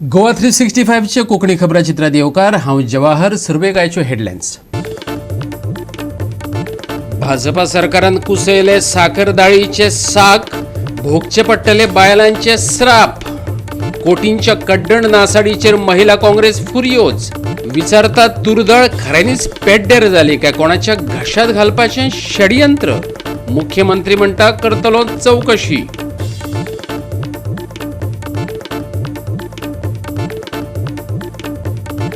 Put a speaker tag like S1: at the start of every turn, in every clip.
S1: गोवा 365चे कोंकणी खबराचित्रांत येवकार. हांव जवाहर. सुरवेक आयच्यो हेडलायन्स. भाजपा सरकारान कुसयले साकर दाळीचे साक, भोगचे पडटले बायलांचे स्राप. कोटींच्या कड्डण नासाडीचेर महिला काँग्रेस फुर्योज. विचारतात, तुरदळ खऱ्यांनीच पेड्डेर जाली काय कोणाच्या घशात घालपाचें षडयंत्र? मुख्यमंत्री म्हणटा, करतलो चवकशी.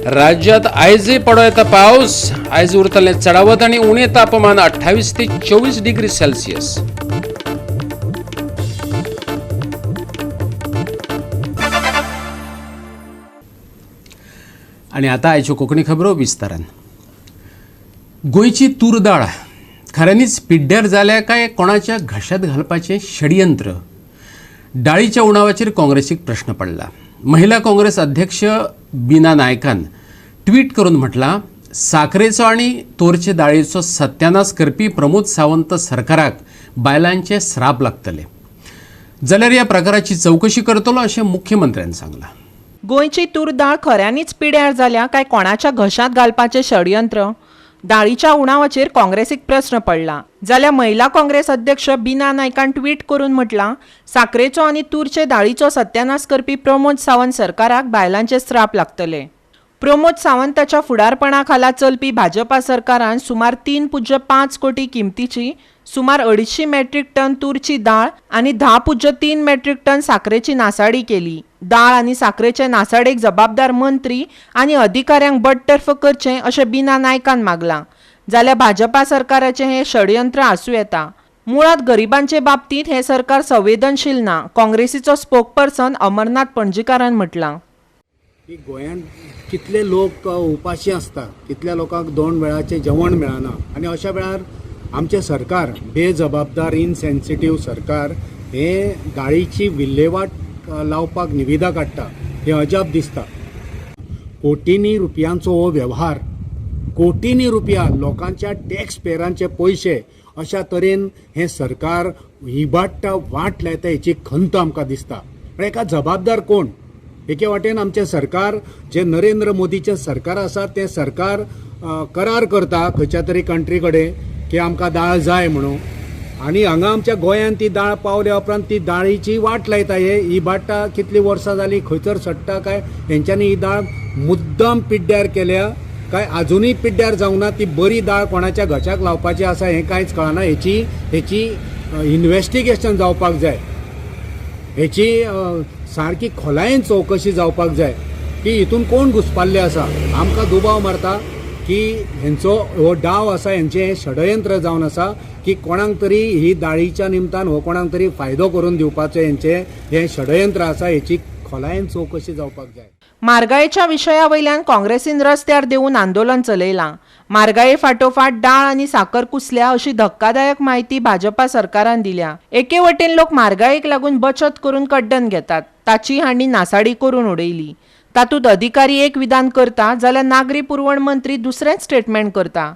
S1: राज्यात आयजय पडो येता पावस. आयज उरतलें चडावत आनी उणें तापमान 28 ते 24 डिग्री सेल्सियस. आनी आतां आयच्यो कोंकणी खबरो विस्तारान. गोंयची तूर दाळ खऱ्यांनीच पिड्ड्यार जाल्या काय कोणाच्या घशात घालपाचें षडयंत्र? डाळीच्या उणावाचेर काँग्रेसीक प्रश्न पडला. महिला काँग्रेस अध्यक्ष बिना नायकान ट्वीट करून म्हटलां, साखरेचो आनी तोरचे दाळीचो सत्यानाश करपी प्रमोद सावंत सरकाराक बायलांचे स्राप लागतले. जाल्यार ह्या प्रकाराची चवकशी करतलो अशें मुख्यमंत्र्यान सांगलां.
S2: गोंयची तूर दाळ खऱ्यांनीच पिड्यार जाल्या काय कोणाच्या घशांत घालपाचें षडयंत्र? दाळीच्या उणावाचेर काँग्रेसीक प्रस्न पडला, जाल्यार महिला काँग्रेस अध्यक्ष बिना नायकान ट्वीट करून म्हटलां, साखरेचो आनी तुरचे दाळीचो सत्यानाश करपी प्रमोद सावंत सरकाराक बायलांचे स्राप लागतले. प्रमोद सावंताच्या फुडारपणा खाला चलपी भाजपा सरकारान सुमार 3.5 कोटी किमतीची सुमार 250 मेट्रीक टन तुरची दाळ आनी 10.3 मेट्रीक टन साखरेची नासाडी केली. दाळ आनी साखरेचे नासाडेक जबाबदार मंत्री आनी अधिकाऱ्यांक बडतर्फ करचें अशें बिना नायकान मागलां. जाल्यार भाजपा सरकाराचें हें षडयंत्र आसूं येता. मुळांत गरिबांचे बाबतींत हें सरकार संवेदनशील ना, काँग्रेसीचो स्पोकपर्सन अमरनाथ पणजीकारान म्हटलां.
S3: की गोंयांत कितले लोक उपाशी आसता, कितल्या लोकांक दोन वेळाचें जेवण मेळना आनी अशा वेळार आमचें सरकार, बेजबाबदार, इनसेन्सिटीव सरकार हे दाळीची विल्हेवाट लावपाक निविदा काडटा हें अजाप दिसता. कोटींनी रुपयांचो हो वेव्हार, कोटींनी रुपया लोकांच्या टॅक्स पेयरांचे पयशे अशा तरेन हें सरकार इबाडटा, वाट लायता हेची खंत आमकां दिसता. पण हेका जबाबदार कोण? एके वाटेन आमचें सरकार, जें नरेंद्र मोदीचें सरकार आसा, तें सरकार करार करता खंयच्या तरी कंट्री कडेन की आमकां दाळ जाय म्हणून, आनी हांगा आमच्या गोंयांत ती दाळ पावल्या उपरांत ती दाळीची वाट लायता. हे इबाडटा, कितलीं वर्सां जालीं खंयसर सडटा काय हेंच्यांनी ही दाळ मुद्दाम पिड्ड्यार केल्या काय आजुनूय पिड्ड्यार जावंक ना, ती बरी दाळ कोणाच्या घशाक लावपाची आसा हें कांयच कळना. हेची इन्वेस्टिगेशन जावपाक जाय, हेची सारकी खोलायेन चवकशी जावपाक जाय की हितून कोण घुसपाल्ले आसा. आमकां दुबाव मारता की हेंचो हो डाव आसा, हेंचें हें षडयंत्र जावन आसा की कोणाक तरी ही दाळीच्या निमतान हो कोणाक तरी फायदो करून दिवपाचें हेंचें हें षडयंत्र आसा. हेची खोलायेन चवकशी जावपाक जाय.
S2: म्हारगायेच्या विशया वयल्यान काँग्रेसीन रस्त्यार देंवून आंदोलन चलयलां. म्हारगाये फाटोफाट डाळ आनी साकर कुसल्या अशी धक्कादायक म्हायती भाजपा सरकारान दिल्या. एके वटेन लोक म्हारगायेक लागून बचत करून कड्डण घेतात, ताची हांणी नासाडी करून उडयली. तातूंत अधिकारी एक विधान करता जाल्यार नागरी पुरवण मंत्री दुसरेंच स्टेटमेंट करता.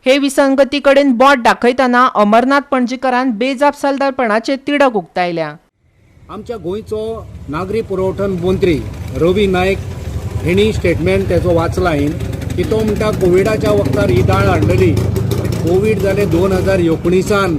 S2: हे विसंगती कडेन बोट दाखयतना अमरनाथ पणजीकारान बेजापसालदारपणाचे तिडक उक्तायल्या.
S3: आमच्या गोंयचो नागरी पुरवठण मंत्री रवी नायक हेणी स्टेटमेंट तेजो वाचला हांवें की तो म्हणटा कोविडाच्या वखदार ही दाळ हाडलेली. कोवीड जालें 2019,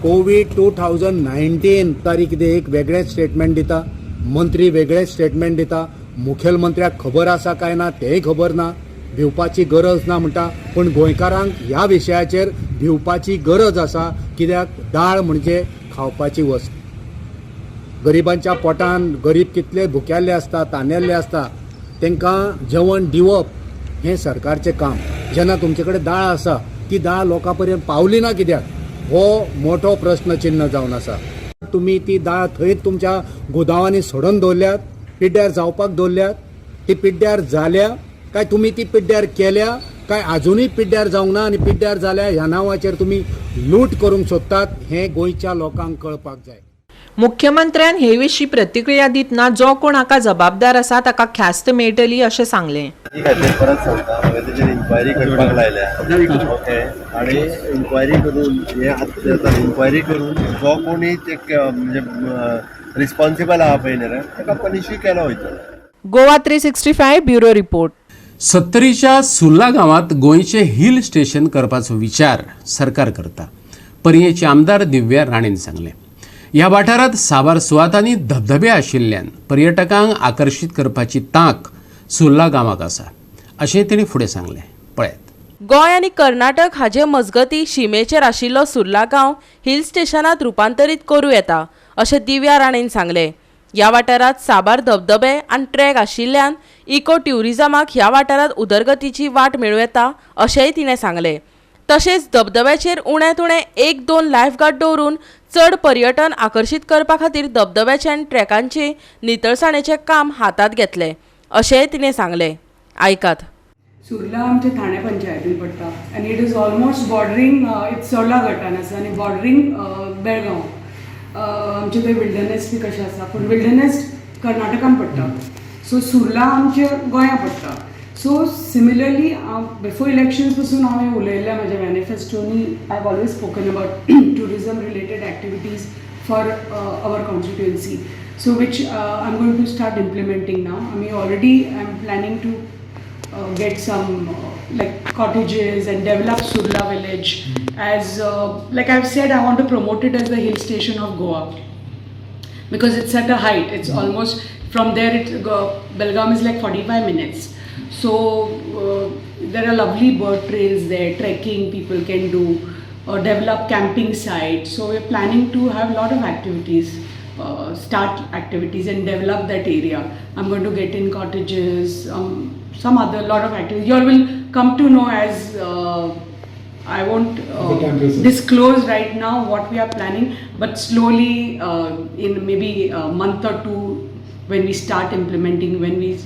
S3: कोवीड 2019 तारीख कितें एक वेगळेंच स्टेटमेंट दिता मंत्री, वेगळेंच स्टेटमेंट दिता. मुखेलमंत्र्याक खबर आसा काय ना तेंय खबर ना. भिवपाची गरज ना म्हणटा, पूण गोंयकारांक ह्या विशयाचेर भिवपाची गरज आसा, कित्याक दाळ म्हणजे खावपाची वस्त. गरिबांच्या पोटान, गरीब कितले भुक्याल्ले आसता, तानेल्ले आसता, तांकां जेवण दिवप हें सरकारचें काम. जेन्ना तुमचे कडेन दाळ आसा, ती दाळ लोकां पर्यंत पावली ना कित्याक, हो मोठो प्रस्न चिन्न जावन आसा. तुमी ती दाळ थंयच तुमच्या गोदांवांनी सोडून दवरल्यात, पिड्ड्यार जावपाक दवरल्यात. ती पिड्ड्यार जाल्या काय तुमी ती पिड्ड्यार केल्या काय आजुनूय पिड्ड्यार जावंक ना आनी पिड्ड्यार जाल्या ह्या नांवाचेर तुमी लूट करूंक सोदतात हें गोंयच्या लोकांक कळपाक जाय.
S2: मुख्यमंत्र्यान हे विशीं प्रतिक्रिया दितना जो कोण हाका जबाबदार आसा ताका ख्यास्त मेळटली अशें सांगलें.
S4: खातीर परत सांगता, हांवें तेजेर इन्क्वायरी करपाक लायल्या, ओके? आनी इन्क्वायरी करून हे आतां इन्क्वायरी करून जो कोणी ते म्हणजे रिस्पॉन्सिबल आहा पळय न्ही रे, ताका पनिशूय केलो वयतलो.
S2: Goa 365 bureau report.
S1: सत्तरीच्या सुर्ला गांवांत गोंयचें हिल स्टेशन करपाचो विचार सरकार करता, पर्येचे आमदार दिव्या राणेन सांगलें. ह्या वाठारांत साबार सुवातांनी धबधबे आशिल्ल्यान पर्यटकांक आकर्शीत करपाची तांक सुर्ला गांवाक आसा, अशें तांणी फुडें सांगलें. पळयात.
S5: गोंय आनी कर्नाटक हाजे मजगती शिमेचेर आशिल्लो सुर्ला गांव हिल स्टेशनात रुपांतरीत करूं येता, अशें दिव्या राणेन सांगलें. ह्या वाठारांत साबार धबधबे आनी ट्रॅक आशिल्ल्यान इको ट्युरिजमाक ह्या वाठारांत उदरगतीची वाट मेळूं येता, अशेंय तिणें सांगलें. तशेंच धबधब्याचेर उण्यांत उणें 1-2 लायफगार्ड दवरून चड पर्यटन आकर्शीत करपा खातीर धबधब्याचे आनी ट्रॅकांचे नितळसाणेचें काम हातांत घेतलें, अशेंय तिणें सांगलें. आयकात.
S6: सुर्ला आमच्या ठाणे पंचायतीन पडटा आनी it is almost bordering, it's Chorla गटान आसा आनी बॉर्डरींग बेळगांव. आमचे थंय विल्डरनेस बी कशें आसा, पूण विल्डरनेस कर्नाटकान पडटा, सो सुर्ला आमच्या गोंया पडटा. सो सिमिलरली बिफोर इलेक्शन्स पसून हांवें उलयल्लें म्हज्या मॅनिफेस्टोनी, I have always spoken about tourism related activities for our constituency, so which I am going to start implementing now. आमी already I am planning to get some like cottages and develop Surla village as like I've said, I want to promote it as the hill station of Goa because it's at a height. It's almost from there Belgaum is like 45 minutes. So there are lovely bird trails there, trekking people can do, develop camping sites. So we're planning to have a lot of activities, start activities and develop that area. I'm going to get in cottages, some other lot of activities. You all will come to know as I won't disclose right now what we are planning, but slowly in maybe a month or two, when we start implementing, when we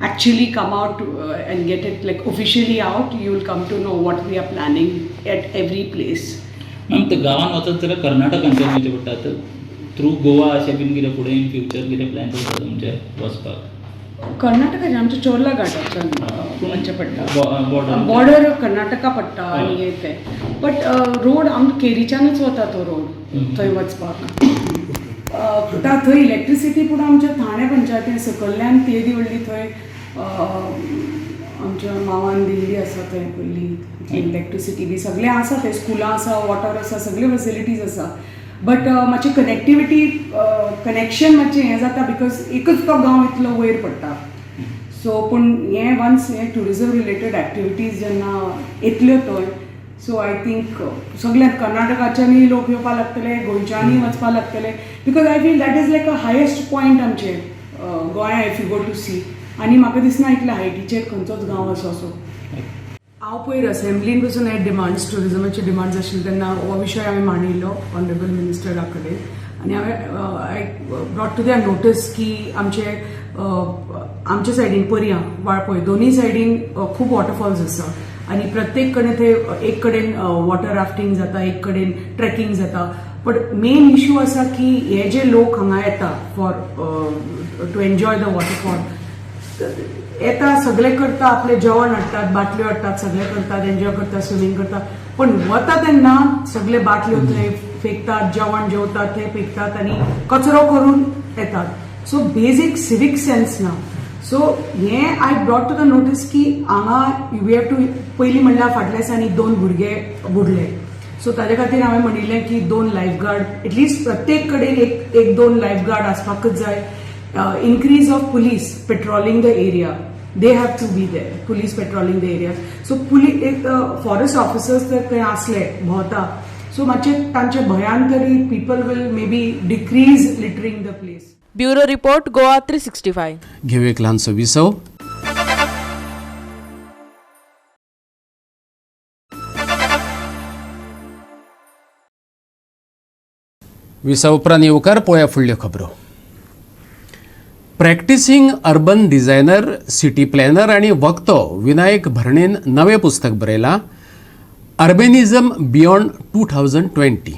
S6: actually come out and get it like officially out, you will come to know what we are planning at every place.
S7: Ma'am, ते गांवान वचत जाल्यार कर्नाटकांच्यान वयचें पडटा, तर through Goa अशें बीन कितें फुडें इन फ्युचर कितें प्लॅन आसा तुमचे वचपाक?
S6: कर्नाटकाचे आमच्या चोर्ला घाटाच्यान वचचें पडटा,
S7: बॉर्डर
S6: बॉर्डर कर्नाटका पडटा आनी हे ते, बट रोड आमकां केरीच्यानूच वता तो रोड थंय वचपाक. थंय इलेक्ट्रिसिटी पूण आमच्या ठाणे पंचायतीन सकयल्यान तेदी व्हडली थंय आमच्या मावान दिल्ली आसा थंय पयली इलेक्ट्रिसिटी बी सगळें आसा थंय, स्कुलां आसा, वॉटर आसा, सगळ्यो फेसिलिटीज आसा, बट मातशी कनेक्टिविटी कनेक्शन मातशें हें जाता because एकच तो गांव इतलो वयर पडटा. सो पूण हें वन्स हें ट्युरिजम रिलेटेड एक्टिविटीज जेन्ना येतल्यो थंय, सो I think सगळ्यांत कर्नाटकाच्यानूय लोक येवपाक लागतले, गोंयच्यानूय वचपाक लागतले, because I feel that is like a highest point आमचे गोंया, if you go to see. आनी म्हाका दिसना इतले हायटीचेर खंयचोच गांव आसा असो. हांव पयर असेंब्लीन पसून हे डिमांड्स, ट्युरिजमाचे डिमांड्स आशिल्ले तेन्ना हो विशय हांवें मांडिल्लो ऑनरेबल मिनिस्टरा कडेन आनी हांवें I brought to their notice की आमचे आमचे सायडीन पर्यां, वाळपय दोनूय सायडीन खूब वॉटरफॉल्स आसा आनी प्रत्येक कडेन थंय एक कडेन वॉटर राफ्टींग जाता, एक कडेन ट्रेकिंग जाता, बट मेन इशू आसा की हे जे लोक हांगा येता for to enjoy the waterfall येता, सगळे करता, आपले जेवण हाडटात, बाटल्यो हाडटात, सगळे करतात, एन्जॉय करतात, स्विमींग करतात, पण वता तेन्ना सगळे बाटल्यो थंय फेकतात, जेवण जेवतात थंय फेकतात आनी कचरो करून येतात. सो बेजीक सिवीक सेन्स ना. सो हें I brought to the notice की हांगा we have to, पयलीं म्हणल्यार फाटल्या दिसांनी 2 भुरगे बुडले, सो ताजे खातीर हांवें म्हणिल्लें की 2 लायफ गार्ड एटलिस्ट प्रत्येक कडेन 1-2 लायफ गार्ड आसपाकच जाय. Increase of police patrolling the area, they have to be there, police patrolling the area. So police एक फॉरेस्ट ऑफिसर्स तर थंय आसले भोंवता, सो मातशे तांचे भंयान तरी people will maybe decrease littering the place.
S5: Bureau report, Goa 365.
S1: घेऊ एक ल्हानसो विसव. विसव उपरांत येवकार पळोवया फुडल्यो खबरो. Practising urban designer, city planner आनी वक्तो विनायक भरणेन नवें पुस्तक बरयलां, अर्बेनिजम बियॉन्ड 2020.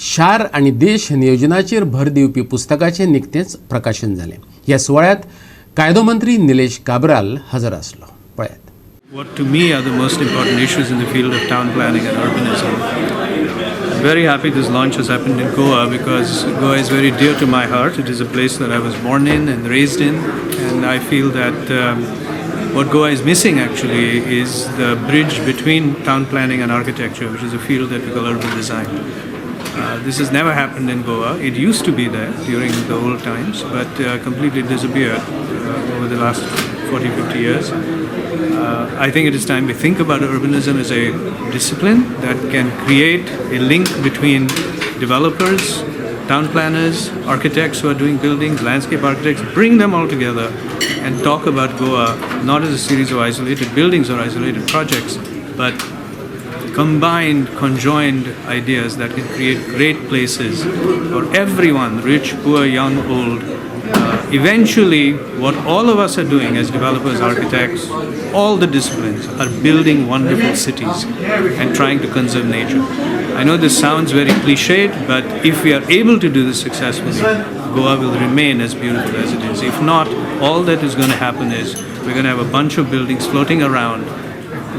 S1: शार आनी देश नियोजनाचेर भर दिवपी पुस्तकाचें निकतेंच प्रकाशन जालें. ह्या सुवाळ्यांत कायदो मंत्री निलेश काब्राल हजर आसलो. पळयात.
S8: What to me are the most important issues in the field of town planning and urbanism. Very happy this launch has happened in Goa because Goa is very dear to my heart. It is a place that I was born in and raised in, and I feel that what Goa is missing actually is the bridge between town planning and architecture, which is a field that we call urban design. This has never happened in Goa. It used to be there during the old times, but completely disappeared over the last 40, 50 years. I think it is time we think about urbanism as a discipline that can create a link between developers, town planners, architects who are doing buildings, landscape architects, bring them all together and talk about Goa not as a series of isolated buildings or isolated projects, but combined, conjoined ideas that can create great places for everyone, rich, poor, young, old. Eventually, what all of us are doing as developers, architects, all the disciplines are building wonderful cities and trying to conserve nature. I know this sounds very cliched, but if we are able to do this successfully, Goa will remain as beautiful as it is. If not, all that is going to happen is we're going to have a bunch of buildings floating around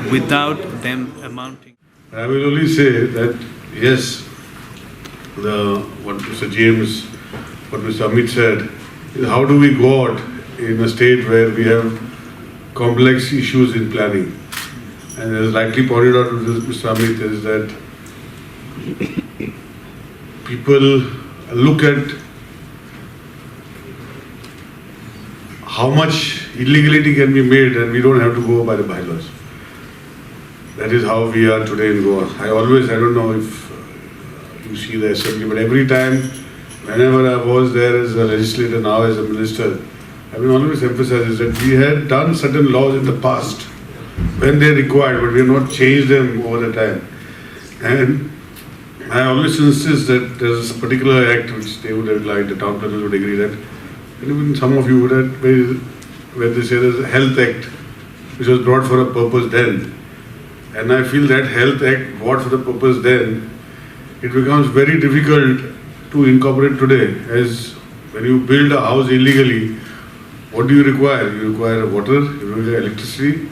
S8: without them amounting.
S9: I will only say that yes, what Mr. James, what Mr. Amit said, is how do we go out in a state where we have complex issues in planning? And as rightly pointed out Mr. Amit, is that people look at how much illegality can be made and we don't have to go by the bylaws. That is how we are today in Goa. I don't know if you see the assembly, but every time, whenever I was there as a legislator, now as a minister, I mean, always emphasizes that we had done certain laws in the past when they required, but we have not changed them over the time. And I always insist that there is a particular act which they would have liked, the town planners would agree that, and even some of you would have, where they say there's a health act, which was brought for a purpose then. And I feel that health act brought for the purpose then, it becomes very difficult to incorporate today, as when you build a house illegally, what do you require? You require water, you require electricity,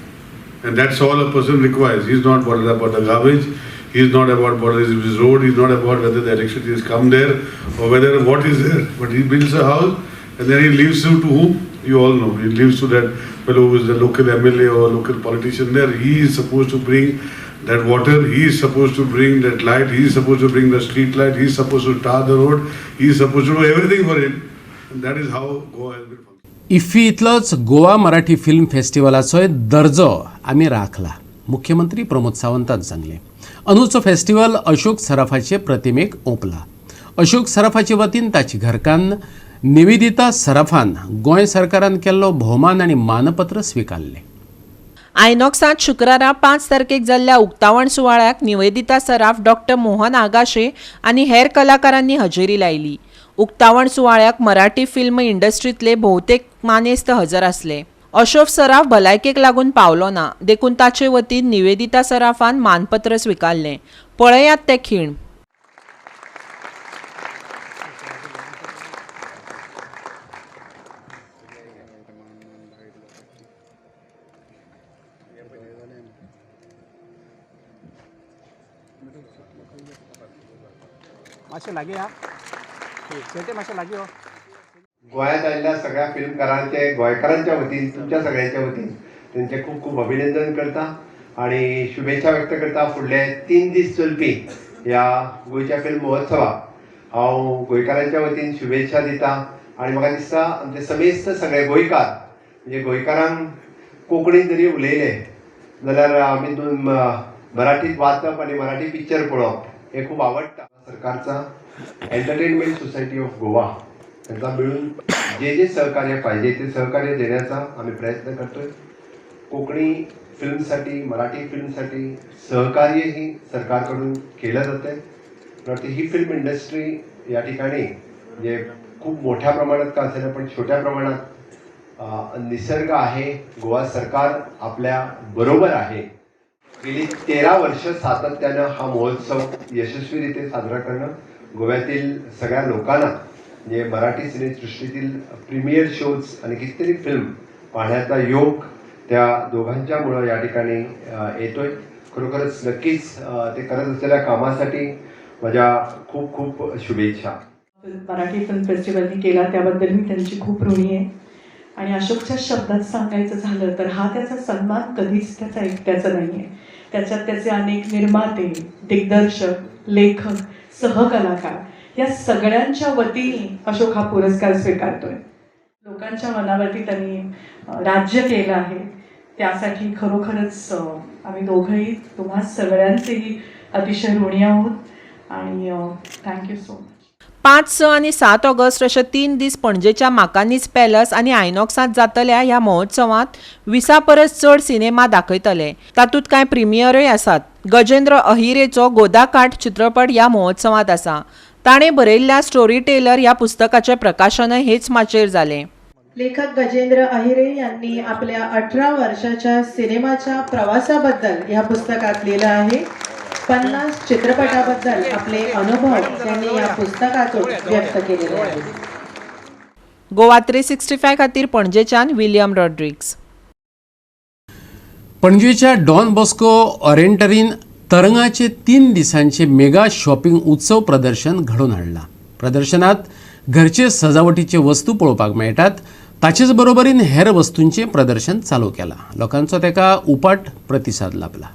S9: and that's all a person requires. He's not bothered about the garbage, he's not about bothered his road, he's not about whether the electricity has come there or whether what is there. But he builds a house and then he leaves you to whom? You all know. He leaves to that fellow who is the local MLA or local politician there. He is supposed to bring that water, he is supposed to bring that light, he is supposed to bring the street light, he is supposed to tar the road, he is supposed to do everything for him. And that is how Goa has been functioning.
S1: IFFI इतलोच Goa Marathi film फेस्टिवलाचोय दर्जो आमी राखला, मुख्यमंत्री प्रमोद सावंतान सांगलें. अंदूचो festival Ashok सराफाचे प्रतिमेक ओंपला. Ashok सराफाचे वतीन ताची घरकान्न निवेदिता सराफान गोंय सरकारान केल्लो भोवमान आनी मानपत्र स्विकारलें.
S2: आयनॉक्सांत शुक्रारा 5 तारखेक जाल्ल्या उक्तावण सुवाळ्याक निवेदिता सराफ, डॉक्टर मोहन आगाशे आनी हेर कलाकारांनी हजेरी लायली. उक्तावण सुवाळ्याक मराठी फिल्म इंडस्ट्रींतले भोवतेक मानेस्त हजर आसले. अशोक सराफ भलायकेक लागून पावलो ना, देखून ताचे वतीन निवेदिता सराफान मानपत्र स्विकारलें. पळयात ते खीण.
S4: गोंयांत आयिल्ल्या सगळ्या फिल्मकारांचे, गोंयकारांच्या वतीन, तुमच्या सगळ्यांच्या वतीन तेंचें खूब खूब अभिनंदन करता आनी शुभेच्छा व्यक्त करता. फुडले 3 दीस चलपी ह्या गोंयच्या फिल्म महोत्सवाक हांव गोंयकारांच्या वतीन शुभेच्छा दिता आनी म्हाका दिसता आमचे समेस्त सगळे गोंयकार, म्हणजे गोंयकारांक कोंकणीन जरी उलयले जाल्यार आमी मराठीत वाचप आनी मराठी पिक्चर पळोवप हें खूब आवडटा. सरकारचा एंटरटेनमेंट सोसायटी ऑफ गोवा त्यांचा मिळून जे जे सहकार्य पाहिजे ते सहकार्य देण्याचा आम्ही प्रयत्न करतोय. कोकणी फिल्मसाठी, मराठी फिल्मसाठी सहकार्यही सरकारकडून केलं जातंय. मला वाटतं ही फिल्म इंडस्ट्री या ठिकाणी म्हणजे खूप मोठ्या प्रमाणात का असेल पण छोट्या प्रमाणात निसर्ग आहे, गोवा सरकार आपल्या बरोबर आहे. गेली 13 वर्ष सातत्यानं हा महोत्सव यशस्वीरित्या साजरा करणं गोव्यातील सगळ्या लोकांना, म्हणजे मराठी सिनेसृष्टीतील प्रीमियर शोज आणि कितीतरी फिल्म पाहण्याचा योग त्या दोघांच्यामुळं या ठिकाणी येतोय. खरोखरच नक्कीच ते करत असलेल्या कामासाठी म्हज्या खूब खूब शुभेच्छा.
S10: मराठी फिल्म फेस्टिवलनी केला त्याबद्दल मी त्यांची खूप ऋणी आहे. आणि अशोकच्या शब्दात सांगायचं झालं तर हा त्याचा सन्मान कधीच त्याचा एकट्याचा नाही आहे. त्याच्यात त्याचे अनेक निर्माते, दिग्दर्शक, लेखक, सहकलाकार या सगळ्यांच्या वतीने अशोक हा पुरस्कार स्वीकारतोय. लोकांच्या मनावरती त्यांनी राज्य केलं आहे, त्यासाठी खरोखरच आम्ही दोघंही तुम्हा सगळ्यांचेही अतिशय ऋणी आहोत आणि thank you so much.
S2: 5, 6 आनी 7 ऑगस्ट अशे 3 दीस पणजेच्या माकानीज पॅलस आनी आयनॉक्सांत जातल्या ह्या महोत्सवांत 20 परस चड सिनेमा दाखयतले. तातूंत कांय प्रिमियरूय आसात. गजेंद्र अहिरेचो गोदाकाठ चित्रपट ह्या महोत्सवांत आसा. ताणें बरयल्ल्या स्टोरी टेलर ह्या पुस्तकाचें प्रकाशनय हेच माचयेर जालें.
S11: लेखक गजेंद्र अहिरे यांनी आपल्या 18 वर्षाच्या सिनेमाच्या प्रवासाबद्दल ह्या पुस्तकात लिहिलं आहे. 50 चित्रपटाबद्दल आपले अनुभव त्यांनी या पुस्तकातून व्यक्त केलेले आहेत.
S2: गोवा 365 खातीर पणजेच्यान विलियम रॉड्रिग्स.
S1: पणजेच्या डॉन बॉस्को ऑरेंटरीन तरंगाचे 3 दिसांचे मेगा शॉपिंग उत्सव प्रदर्शन घडोवन हाडलां. प्रदर्शनात घरचे सजावटीचे वस्तू पळोवपाक मेळटात, ताचेच बरोबरीन हेर वस्तूंचें प्रदर्शन चालू केलां. लोकांचो ताका उपाट प्रतिसाद लाभला.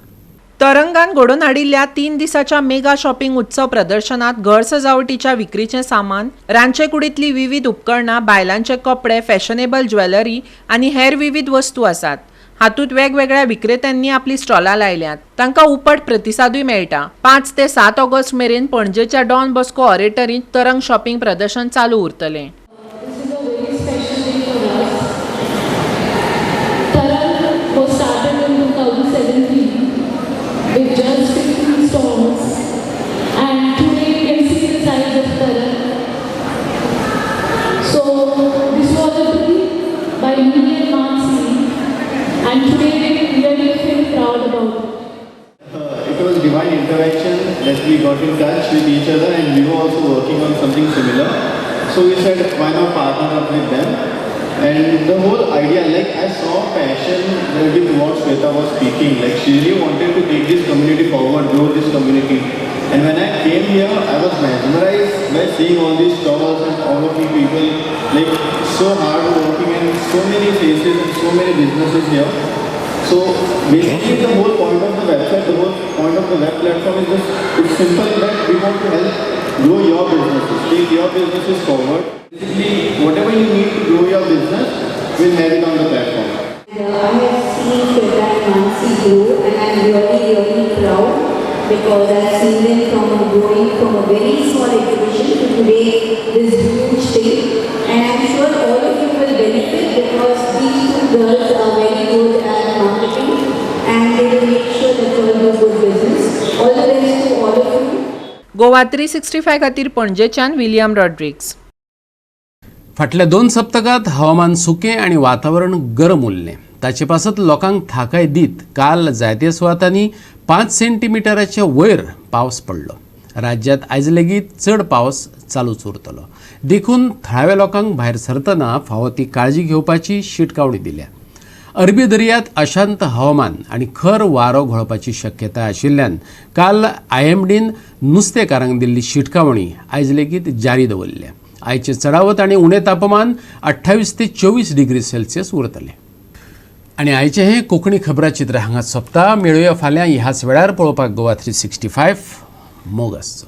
S2: तरंगान घडोवन हाडिल्ल्या 3 दिसाच्या मेगा शॉपिंग उत्सव प्रदर्शनात घर सजावटीच्या विक्रीचें सामान, रांदचे कुडींतलीं विविध उपकरणां, बायलांचे कपडे, फॅशनेबल ज्वेलरी आनी हेर विविध वस्तू आसात. हातूंत वेगवेगळ्या विक्रेत्यांनी आपली स्टॉलां लायल्यात. तांकां उपट प्रतिसादूय मेळटा. 5 ते 7 ऑगस्ट मेरेन पणजेच्या डॉन बॉस्को ऑरेटरींत तरंग शॉपिंग प्रदर्शन चालू उरतलें.
S12: This is a very special day for us. Tarang was started in 2017 with just 15 stalls, and today you can see the size of Tarang. So this was a dream by me and Mansi, and today we really feel proud about it.
S13: It was divine intervention that we got in touch with each other, and we were also working on something similar. So we said, why not partner up with them? And the whole idea, like I saw passion with what Shweta was speaking, like she really wanted to take this community forward, grow this community. And when I came here, I was mesmerized by seeing all these stalls and all of you people, like so hard working and so many faces and so many businesses here. So basically the whole point of the website, the whole point of the web platform is just, it's simple that we want to help grow your businesses, take your businesses forward. Basically, whatever you need to grow your business, we'll have it on the platform.
S12: I have seen Shweta and Mansi grow, and I'm really, really proud because I've seen them from growing from a very small exhibition to today this huge thing. And I'm sure all of you will benefit because these two girls are very good at marketing and they will make sure that you all do good business. All the best to all of you.
S2: Goa 365 खातीर पणजेच्यान William Rodrigues.
S1: फाटल्या 2 सप्तकात हवामान सुकें आनी वातावरण गरम उरलें. ताचे पासत लोकांक थाकाय दीत काल जायत्या सुवातांनी 5 सेंटीमिटराच्या वयर पावस पडलो. राज्यांत आयज लेगीत चड पावस चालूच उरतलो, देखून थळाव्या लोकांक भायर सरतना फावो ती काळजी घेवपाची शिटकावणी दिल्या. अरबी दर्यांत अशांत हवामान आनी खर वारो घोळपाची शक्यताय आशिल्ल्यान काल आयएमडीन नुस्तेकारांक दिल्ली शिटकावणी आयज लेगीत जारी दवरल्या. आयचे चडावत आनी उणें तापमान 28 ते 24 डिग्री सेल्सियस उरतलें. आनी आयचें हें कोंकणी खबराचित्र हांगा सोंपता. मेळुया फाल्यां ह्याच वेळार पळोवपाक गोवा 365. मोग आसचो.